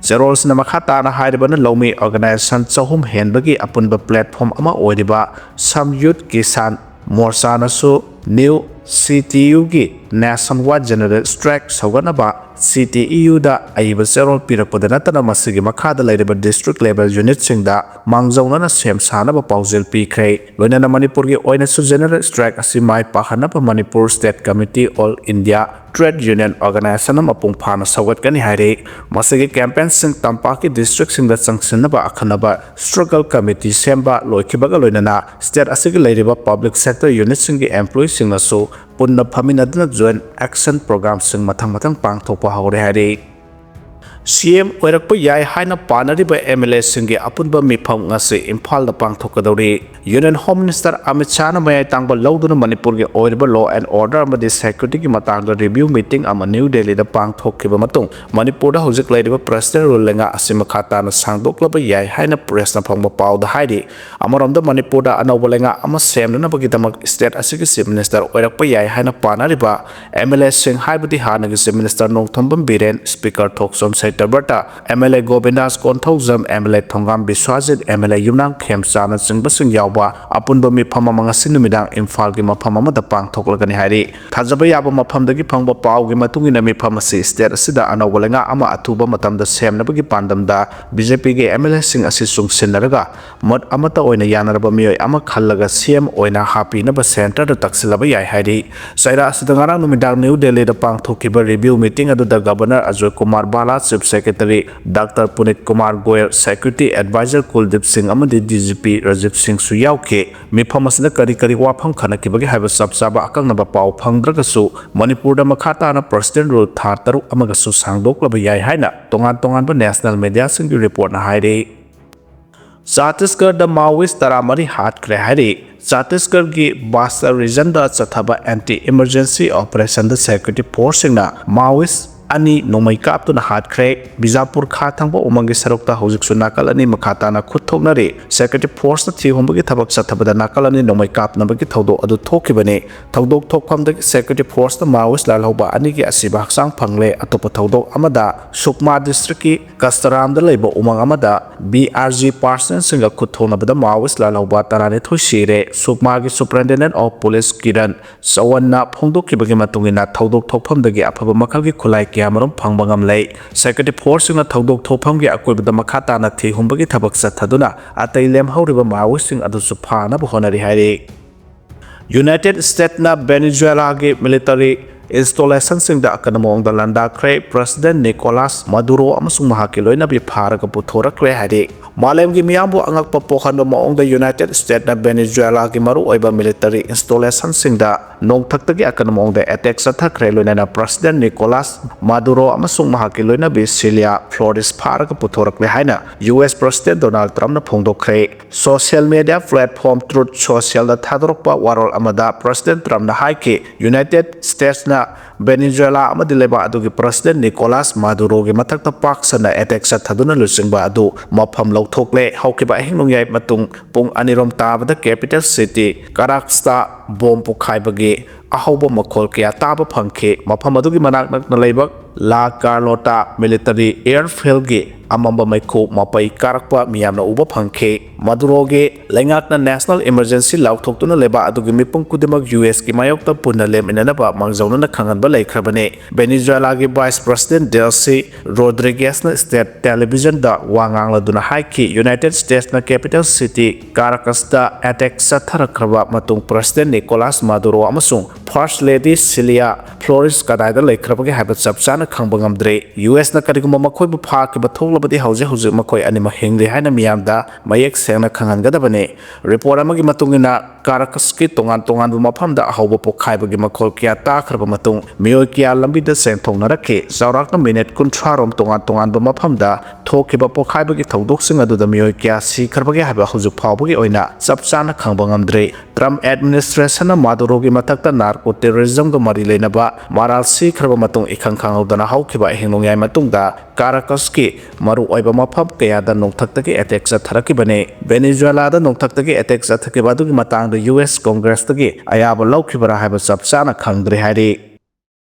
ꯆꯦꯔꯣꯜꯁꯤꯅ ꯃꯈꯥ ꯇꯥꯅ ꯍꯥꯏꯔꯤꯕꯅ ꯂꯧꯃꯤ organization ꯆꯍꯨꯝ ꯍꯦꯟꯕꯒꯤ ꯑꯄꯨꯟꯕ platform ꯑꯃ ꯑꯣꯏꯔꯤꯕ Samyukt Kisan Morchanaꯁꯨ new C T Uꯒꯤ Nationwide General Strike ꯁꯧꯒꯠꯅꯕ C T E Uꯗ ꯑꯏꯕ ꯆꯦꯔꯣꯜ ꯄꯤꯔꯛꯄꯗ ꯅꯠꯇꯅ ꯃꯁꯤꯒꯤ ꯃꯈꯥꯗ ꯂꯩꯔꯤꯕ district level unitꯁꯤꯡꯗ ꯃꯥꯡꯖꯧꯅꯅ ꯁꯦꯝ ꯁꯥꯅꯕ ꯄꯥꯎꯖꯦꯜ ꯄꯤꯈ꯭ꯔꯦ꯫ ꯂꯣꯏꯅꯅ ꯃꯅꯤꯄꯨꯔꯒꯤ ꯑꯣꯏꯅꯁꯨ General Strike ꯑꯁꯤ ꯃꯥꯏ ꯄꯥꯛꯍꯟꯅꯕ Manipur State Committee, All India Trade Union Organization ꯃꯄꯨꯡ ꯐꯥꯅ ꯁꯧꯒꯠꯀꯅꯤ ꯍꯥꯏꯔꯤ꯫ ꯃꯁꯤꯒꯤ campaignꯁꯤꯡ ꯇꯝꯄꯥꯛꯀꯤ districtꯁꯤꯡꯗ ꯆꯪꯁꯤꯟꯅꯕ ꯑꯈꯟꯅꯕ struggle committee ꯁꯦꯝꯕ ꯂꯣꯏꯈꯤꯕꯒ ꯂꯣꯏꯅꯅ state ꯑꯁꯤꯒꯤ ꯂꯩꯔꯤꯕ public sector unitꯁꯤꯡꯒꯤ employeeꯁꯤꯡꯅꯁꯨ ꯄꯨꯟꯅ ꯐꯝꯃꯤꯟꯅꯗꯨꯅ joint action programꯁꯤꯡ ꯃꯊꯪ ꯃꯊꯪ ꯄꯥꯡꯊꯣꯛꯄ ꯍꯧꯔꯦ ꯍꯥꯏꯔꯤ꯫ ꯁꯤ ꯑꯦꯝ ꯑꯣꯏꯔꯛꯄ ꯌꯥꯏ ꯍꯥꯏꯅ ꯄꯥꯅꯔꯤꯕ ꯑꯦꯝ ꯑꯦꯜ ꯑꯦꯁꯤꯡꯒꯤ ꯑꯄꯨꯟꯕ ꯃꯤꯐꯝ ꯉꯁꯤ ꯏꯝꯐꯥꯜꯗ ꯄꯥꯡꯊꯣꯛꯀꯗꯧꯔꯤ꯫ ꯌꯨꯅꯤꯌꯟ ꯍꯣꯝ ꯃꯤꯅꯤꯁꯇꯔ ꯑꯃꯤꯠ ꯁꯥꯍꯅ ꯃꯌꯥꯏ ꯇꯥꯡꯕ ꯂꯧꯗꯨꯅ ꯃꯅꯤꯄꯨꯔꯒꯤ ꯑꯣꯏꯔꯤꯕ law and order ꯑꯃꯗꯤ securityꯒꯤ ꯃꯇꯥꯡꯗ review meeting ꯑꯃ ꯅ꯭ꯌꯨ ꯗꯦꯜꯂꯤꯗ ꯄꯥꯡꯊꯣꯛꯈꯤꯕ ꯃꯇꯨꯡ, ꯃꯅꯤꯄꯨꯔꯗ ꯍꯧꯖꯤꯛ ꯂꯩꯔꯤꯕ presidential rule ꯂꯩꯉꯥꯛ ꯑꯁꯤ ꯃꯈꯥ ꯇꯥꯅ ꯁꯥꯡꯗꯣꯛꯂꯕ ꯌꯥꯏ ꯍꯥꯏꯅ pressꯅ ꯐꯪꯕ ꯄꯥꯎꯗ ꯍꯥꯏꯔꯤ꯫ ꯑꯃꯔꯣꯝꯗ, ꯃꯅꯤꯄꯨꯔꯗ ꯑꯅꯧꯕ ꯂꯩꯉꯥꯛ ꯑꯃ ꯁꯦꯝꯅꯅꯕꯒꯤꯗꯃꯛ state ꯑꯁꯤꯒꯤ chief minister ꯑꯣꯏꯔꯛꯄ ꯌꯥꯏ ꯍꯥꯏꯅ ꯄꯥꯅꯔꯤꯕ ꯑꯦꯝ ꯑꯦꯜ ꯑꯦꯁꯤꯡ, ꯍꯥꯏꯕꯗꯤ ꯍꯥꯟꯅꯒꯤ chief minister Nongthombam Biren, speaker Thokchom Satyabrata, M L A Govindas Konthoujam, M L A Thongam Biswajit, M L A Yumnam ꯈꯦꯝꯆꯥꯅꯆꯤꯡꯕꯁꯤꯡ ꯌꯥꯎꯕ ꯑꯄꯨꯟꯕ ꯃꯤꯐꯝ ꯑꯃ ꯉꯁꯤ ꯅꯨꯃꯤꯗꯥꯡ ꯏꯝꯐꯥꯜꯒꯤ ꯃꯐꯝ ꯑꯃꯗ ꯄꯥꯡꯊꯣꯛꯂꯒꯅꯤ ꯍꯥꯏꯔꯤ꯫ ꯊꯥꯖꯕ ꯌꯥꯕ ꯃꯐꯝꯗꯒꯤ ꯐꯪꯕ ꯄꯥꯎꯒꯤ ꯃꯇꯨꯡ ꯏꯟꯅ, ꯃꯤꯐꯝ ꯑꯁꯤ state ꯑꯁꯤꯗ ꯑꯅꯧꯕ ꯂꯩꯉꯥꯛ ꯑꯃ ꯑꯊꯨꯕ ꯃꯇꯝꯗ ꯁꯦꯝꯅꯕꯒꯤ ꯄꯥꯟꯗꯝꯗ ꯕꯤ ꯖꯦ ꯄꯤꯒꯤ ꯑꯦꯝ ꯑꯦꯜ ꯑꯦꯁꯤꯡ ꯑꯁꯤ ꯆꯨꯡꯁꯤꯟꯅꯔꯒ ꯃꯣꯠ ꯑꯃꯠꯇ ꯑꯣꯏꯅ ꯌꯥꯅꯔꯕ ꯃꯤꯑꯣꯏ ꯑꯃ ꯈꯜꯂꯒ ꯁꯤ ꯑꯦꯝ ꯑꯣꯏꯅ ꯍꯥꯞꯄꯤꯅꯕ centreꯗ ꯇꯛꯁꯤꯜꯂꯕ ꯌꯥꯏ ꯍꯥꯏꯔꯤ꯫ ꯆꯩꯔꯥ ꯑꯁꯤꯗ ꯉꯔꯥꯡ ꯅꯨꯃꯤꯗꯥꯡ ꯅ꯭ꯌꯨ ꯗꯦꯜꯂꯤꯗ ꯄꯥꯡꯊꯣꯛꯈꯤꯕ review meeting ꯑꯗꯨꯗ Governor Ajay Kumar Bhalla, chief secretary doctor Punit Kumar Goyal, security advisor Kuldeep Singh ꯑꯃꯗꯤ ꯗꯤ ꯖꯤ ꯄꯤ ꯔꯥꯖꯤꯕ ꯁꯤꯡꯁꯨ ꯌꯥꯎꯈꯤ꯫ ꯃꯤꯐꯝ ꯑꯁꯤꯗ ꯀꯔꯤ ꯀꯔꯤ ꯋꯥꯐꯝ ꯈꯟꯅꯈꯤꯕꯒꯦ ꯍꯥꯏꯕ ꯆꯞ ꯆꯥꯕ ꯑꯀꯛꯅꯕ ꯄꯥꯎ ꯐꯪꯗ꯭ꯔꯒꯁꯨ, ꯃꯅꯤꯄꯨꯔꯗ ꯃꯈꯥ ꯇꯥꯅ presidential rule ꯊꯥ ꯇꯔꯨꯛ ꯑꯃꯒꯁꯨ ꯁꯥꯡꯗꯣꯛꯂꯕ ꯌꯥꯏ ꯍꯥꯏꯅ ꯇꯣꯉꯥꯟ ꯇꯣꯉꯥꯟꯕ national mediaꯁꯤꯡꯒꯤ reportꯅ ꯍꯥꯏꯔꯤ꯫ ꯆꯇꯤꯁꯒꯔꯗ Maoist ꯇꯔꯥꯃꯔꯤ ꯍꯥꯠꯈ꯭ꯔꯦ ꯍꯥꯏꯔꯤ꯫ ꯆꯇꯤꯁꯒꯔꯒꯤ ꯕꯁꯇꯔ regionꯗ ꯆꯠꯊꯕ anti emergency operationꯗ security forceꯁꯤꯡꯅ Maoist ꯑꯅꯤ ꯅꯣꯡꯃꯩ ꯀꯥꯞꯇꯨꯅ ꯍꯥꯠꯈ꯭ꯔꯦ꯫ ꯕꯤꯖꯥꯄꯨꯔ ꯈꯥ ꯊꯪꯕ ꯎꯃꯪꯒꯤ ꯁꯔꯨꯛꯇ ꯍꯧꯖꯤꯛꯁꯨ ꯅꯥꯀꯜ ꯑꯅꯤ ꯃꯈꯥ ꯇꯥꯅ ꯈꯨꯠ ꯊꯣꯛꯅꯔꯤ꯫ Security forceꯅ ꯊꯤꯍꯨꯝꯕꯒꯤ ꯊꯕꯛ ꯆꯠꯊꯕꯗ ꯅꯥꯀꯜ ꯑꯅꯤ ꯅꯣꯡꯃꯩ ꯀꯥꯞꯅꯕꯒꯤ ꯊꯧꯗꯣꯛ ꯑꯗꯨ ꯊꯣꯛꯈꯤꯕꯅꯤ꯫ ꯊꯧꯗꯣꯛ ꯊꯣꯛꯐꯝꯗꯒꯤ security forceꯅ Maoist ꯂꯥꯜꯍꯧꯕ ꯑꯅꯤꯒꯤ ꯑꯁꯤꯕ ꯍꯛꯆꯥꯡ ꯐꯪꯂꯦ꯫ ꯑꯇꯣꯞꯄ ꯊꯧꯗꯣꯛ ꯑꯃꯗ, ꯁꯨꯛꯃꯥ districtꯀꯤ ꯀꯁꯇꯔꯥꯝꯗ ꯂꯩꯕ ꯎꯃꯪ ꯑꯃꯗ B R G personnelꯁꯤꯡꯒ ꯈꯨꯠ ꯊꯣꯛꯅꯕꯗ Maoist ꯂꯥꯜꯍꯧꯕ ꯇꯔꯥꯅꯤꯊꯣꯏ ꯁꯤꯔꯦ꯫ ꯁꯨꯛꯃꯥꯒꯤ Superintendent of Police ꯀꯤꯔꯟ ꯆꯋꯟꯅ ꯐꯣꯡꯗꯣꯛꯈꯤꯕꯒꯤ ꯃꯇꯨꯡ ꯏꯟꯅ, ꯊꯧꯗꯣꯛ ꯊꯣꯛꯐꯝꯗꯒꯤ ꯑꯐꯕ ꯃꯈꯜꯒꯤ ꯈꯨꯠꯂꯥꯏ ꯀꯌꯥꯃꯔꯨꯝ ꯐꯪꯕ ꯉꯝꯂꯦ꯫ Security forceꯁꯤꯡꯅ ꯊꯧꯗꯣꯛ ꯊꯣꯛꯐꯝꯒꯤ ꯑꯀꯣꯏꯕꯗ ꯃꯈꯥ ꯇꯥꯅ ꯊꯤꯍꯨꯝꯕꯒꯤ ꯊꯕꯛ ꯆꯠꯊꯗꯨꯅ ꯑꯇꯩ ꯂꯦꯝꯍꯧꯔꯤꯕ Maoistꯁꯤꯡ ꯑꯗꯨꯁꯨ ꯐꯥꯅꯕ ꯍꯣꯠꯅꯔꯤ ꯍꯥꯏꯔꯤ꯫ United Statesꯅ Venezuelaꯒꯤ military ꯏꯟꯁꯇꯣꯂꯦꯁꯟꯁꯤꯡꯗ ꯑꯀꯟꯕ ꯃꯑꯣꯡꯗ ꯂꯥꯟꯗꯥꯈ꯭ꯔꯦ꯫ ꯄ꯭ꯔꯁꯤꯗꯦꯟ ꯅꯤꯀꯣꯂꯥꯁ ꯃꯥꯗꯨꯔꯣ ꯑꯃꯁꯨꯡ ꯃꯍꯥꯛꯀꯤ ꯂꯣꯏꯅꯕꯤ ꯐꯥꯔꯒ ꯄꯨꯊꯣꯔꯛꯈ꯭ꯔꯦ ꯍꯥꯏꯔꯤ꯫ ꯃꯥꯂꯦꯝꯒꯤ ꯃꯤꯌꯥꯝꯕꯨ ꯑꯉꯛꯄ ꯄꯣꯛꯍꯟꯕ ꯃꯑꯣꯡꯗ ꯌꯨꯅꯥꯏꯇꯦꯗ ꯁ꯭ꯇꯦꯠꯅ ꯚꯦꯅꯦꯖꯨꯋꯦꯂꯥꯒꯤ ꯃꯔꯨꯑꯣꯏꯕ ꯃꯤꯂꯤꯇꯔꯤ ꯏꯟꯁꯇꯣꯂꯦꯁꯟꯁꯤꯡꯗ ꯅꯣꯡꯊꯛꯇꯒꯤ ꯑꯀꯟꯕ ꯃꯑꯣꯡꯗ ꯑꯦꯇꯦꯛ ꯆꯠꯊꯈ꯭ꯔꯦ꯫ ꯂꯣꯏꯅꯅ ꯄ꯭ꯔꯁꯤꯗꯦꯟ ꯅꯤꯀꯣꯂꯥꯁ ꯃꯥꯗꯨꯔꯣ ꯑꯃꯁꯨꯡ ꯃꯍꯥꯛꯀꯤ ꯂꯣꯏꯅꯕꯤ ꯁꯤꯂꯤꯌꯥ ꯐ꯭ꯂꯣꯔꯤꯁ ꯐꯥꯔꯒ ꯄꯨꯊꯣꯔꯛꯂꯦ ꯍꯥꯏꯅ ꯌꯨ ꯑꯦꯁ ꯄ꯭ꯔꯁꯤꯗꯦꯟ ꯗꯣꯅꯥꯜꯗ ꯇ꯭ꯔꯝꯞꯅ ꯐꯣꯡꯗꯣꯛꯈ꯭ꯔꯦ꯫ ꯁꯣꯁꯤꯌꯦꯜ ꯃꯤꯗꯤꯌꯥ ꯄ꯭ꯂꯦꯠꯐꯣꯝ ꯇ꯭ꯔꯨꯊ ꯁꯣꯁꯤꯌꯦꯜꯗ ꯊꯥꯗꯣꯔꯛꯄ ꯋꯥꯔꯣꯜ ꯑꯃꯗ ꯄ꯭ꯔꯁꯤꯗꯦꯟ ꯇ꯭ꯔꯝꯞꯅ ꯍꯥꯏꯈꯤ, ꯌꯨꯅꯥꯏꯇꯦꯗ ꯁ꯭ꯇꯦꯠꯁꯅ ꯚꯦꯅꯦꯖꯨꯋꯦꯂꯥ ꯑꯃꯗꯤ ꯂꯩꯕꯥꯛ ꯑꯗꯨꯒꯤ ꯄ꯭ꯔꯁꯤꯗꯦꯟ ꯅꯤꯀꯣꯂꯥꯁ ꯃꯥꯗꯨꯔꯣꯒꯤ ꯃꯊꯛꯇ ꯄꯥꯛ ꯁꯟꯅ ꯑꯦꯇꯦꯛ ꯆꯠꯊꯗꯨꯅ ꯂꯨꯆꯤꯡꯕ ꯑꯗꯨ ꯃꯐꯝ ꯂꯧꯊꯣꯛꯂꯦ꯫ ꯍꯧꯈꯤꯕ ꯑꯍꯤꯡ ꯅꯣꯡꯌꯥꯏ ꯃꯇꯨꯡ ꯄꯨꯡ ꯑꯅꯤꯔꯣꯝ ꯇꯥꯕꯗ ꯀꯦꯄꯤꯇꯦꯜ ꯁꯤꯇꯤ ꯀꯔꯥꯛꯁꯇ ꯕꯣꯝ ꯄꯣꯈꯥꯏꯕꯒꯤ ꯑꯍꯧꯕ ꯃꯈꯣꯜ ꯀꯌꯥ ꯇꯥꯕ ꯐꯪꯈꯤ꯫ ꯃꯐꯝ ꯑꯗꯨꯒꯤ ꯃꯅꯥꯛ ꯅꯛꯅ ꯂꯩꯕ ꯂꯥ ꯀꯥꯔꯂꯣꯇꯥ ꯃꯤꯂꯤꯇꯔꯤ ꯑꯦꯌꯔꯐꯤꯜꯒꯤ ꯑꯃꯝꯕ ꯃꯩꯈꯨ ꯃꯄꯩ ꯀꯥꯔꯛꯄ ꯃꯤꯌꯥꯝꯅ ꯎꯕ ꯐꯪꯈꯤ꯫ ꯃꯗꯨꯔꯣꯒꯤ ꯂꯩꯉꯥꯛꯅ ꯅꯦꯁꯅꯦꯜ ꯏꯃꯔꯖꯦꯟꯁꯤ ꯂꯥꯎꯊꯣꯛꯇꯨꯅ ꯂꯩꯕꯥꯛ ꯑꯗꯨꯒꯤ ꯃꯤꯄꯨꯝ ꯈꯨꯗꯤꯡꯃꯛ ꯌꯨ ꯑꯦꯁꯀꯤ ꯃꯥꯌꯣꯛꯇ ꯄꯨꯟꯅ ꯂꯦꯞꯃꯤꯟꯅꯅꯕ ꯃꯥꯡꯖꯧꯅꯅ ꯈꯪꯍꯟꯕ ꯂꯩꯈ꯭ꯔꯕꯅꯤ꯫ ꯚꯦꯅꯦꯖꯨꯋꯦꯂꯥꯒꯤ ꯚꯥꯏꯁ ꯄ꯭ꯔꯁꯤꯗꯦꯟ ꯗꯦꯜꯁꯤ ꯔꯣꯗ꯭ꯔꯤꯒꯦꯁꯅ ꯁ꯭ꯇꯦꯠ ꯇꯦꯂꯤꯚꯤꯖꯟꯗ ꯋꯥ ꯉꯥꯡꯂꯗꯨꯅ ꯍꯥꯏꯈꯤ, ꯌꯨꯅꯥꯏꯇꯦꯗ ꯁ꯭ꯇꯦꯠꯁꯅ ꯀꯦꯄꯤꯇꯦꯜ ꯁꯤꯇꯤ ꯀꯥꯔꯥꯀꯁꯇ ꯑꯦꯇꯦꯛ ꯆꯠꯊꯔꯛꯈ꯭ꯔꯕ ꯃꯇꯨꯡ ꯄ꯭ꯔꯁꯤꯗꯦꯟ ꯅꯤꯀꯣꯂꯥꯁ ꯃꯥꯗꯨꯔꯣ ꯑꯃꯁꯨꯡ ꯐꯥꯔꯁ ꯂꯦꯗꯤ ꯁꯤꯂꯤꯌꯥ ꯐ꯭ꯂꯣꯔꯤꯁ ꯀꯗꯥꯏꯗ ꯂꯩꯈ꯭ꯔꯕꯒꯦ ꯍꯥꯏꯕ ꯆꯞ ꯆꯥꯅ ꯈꯪꯕ ꯉꯝꯗ꯭ꯔꯤ꯫ ꯌꯨ ꯑꯦꯁꯅ ꯀꯔꯤꯒꯨꯝꯕ ꯃꯈꯣꯏꯕꯨ ꯐꯥꯈꯤꯕ ꯊꯣꯛꯂꯕꯗꯤ ꯍꯧꯖꯤꯛ ꯍꯧꯖꯤꯛ ꯃꯈꯣꯏ ꯑꯅꯤꯃꯛ ꯍꯤꯡꯂꯤ ꯍꯥꯏꯅ ꯃꯤꯌꯥꯝꯗ ꯃꯌꯦꯛ ꯁꯦꯡꯅ ꯈꯪꯍꯟꯒꯗꯕꯅꯤ꯫ ꯔꯤꯄꯣꯔꯠ ꯑꯃꯒꯤ ꯃꯇꯨꯡ ꯏꯟꯅ, ꯀꯥꯔꯥꯀꯁꯀꯤ ꯇꯣꯉꯥꯟ ꯇꯣꯉꯥꯟꯕ ꯃꯐꯝꯗ ꯑꯍꯧꯕ ꯄꯣꯈꯥꯏꯕꯒꯤ ꯃꯈꯣꯜ ꯀꯌꯥ ꯇꯥꯈ꯭ꯔꯕ ꯃꯇꯨꯡ ꯃꯤꯑꯣꯏ ꯀꯌꯥ ꯂꯝꯕꯤꯗ ꯆꯦꯟꯊꯣꯛꯅꯔꯛꯈꯤ꯫ ꯆꯥꯎꯔꯥꯛꯅ ꯃꯤꯅꯤꯠ ꯀꯨꯟꯊ꯭ꯔꯥ ꯔꯣꯝ ꯇꯣꯉꯥꯟ ꯇꯣꯉꯥꯟꯕ ꯃꯐꯝꯗ ꯊꯣꯛꯈꯤꯕ ꯄꯣꯈꯥꯏꯕꯒꯤ ꯊꯧꯗꯣꯛꯁꯤꯡ ꯑꯗꯨꯗ ꯃꯤꯑꯣꯏ ꯀꯌꯥ ꯁꯤꯈ꯭ꯔꯕꯒꯦ ꯍꯥꯏꯕ ꯍꯧꯖꯤꯛ ꯐꯥꯎꯕꯒꯤ ꯑꯣꯏꯅ ꯆꯞ ꯆꯥꯅ ꯈꯪꯕ ꯉꯝꯗ꯭ꯔꯤ꯫ ꯇ꯭ꯔꯝꯞ ꯑꯦꯗꯃꯤꯅꯤꯁꯇ꯭ꯔꯦꯁꯟꯅ ꯃꯥꯗꯨꯔꯣꯒꯤ ꯃꯊꯛꯇ ꯅꯥꯔꯀꯣ ꯇꯦꯔꯣꯔꯤꯖꯝꯒ ꯃꯔꯤ ꯂꯩꯅꯕ ꯃꯔꯥꯜ ꯁꯤꯈ꯭ꯔꯕ ꯃꯇꯨꯡ ꯏꯈꯪ ꯈꯪꯍꯧꯗꯅ ꯍꯧꯈꯤꯕ ꯑꯍꯤꯡ ꯅꯣꯡꯌꯥꯏ ꯃꯇꯨꯡꯗ ꯀꯥꯔꯥꯀꯁꯀꯤ ꯃꯔꯨꯑꯣꯏꯕ ꯃꯐꯝ ꯀꯌꯥꯗ ꯅꯣꯡꯊꯛꯇꯒꯤ ꯑꯦꯇꯦꯛ ꯆꯠꯊꯔꯛꯈꯤꯕꯅꯤ꯫ ꯚꯦꯅꯦꯖꯨꯋꯦꯂꯥꯗ ꯅꯣꯡꯊꯛꯇꯒꯤ ꯑꯦꯇꯦꯛ ꯆꯠꯊꯈꯤꯕ ꯑꯗꯨꯒꯤ ꯃꯇꯥꯡꯗ ꯌꯨ ꯑꯦꯁ ꯀꯣꯡꯒ꯭ꯔꯦꯁꯇꯒꯤ ꯑꯌꯥꯕ ꯂꯧꯈꯤꯕ꯭ꯔꯥ ꯍꯥꯏꯕ ꯆꯞ ꯆꯥꯅ ꯈꯪꯗ꯭ꯔꯤ ꯍꯥꯏꯔꯤ꯫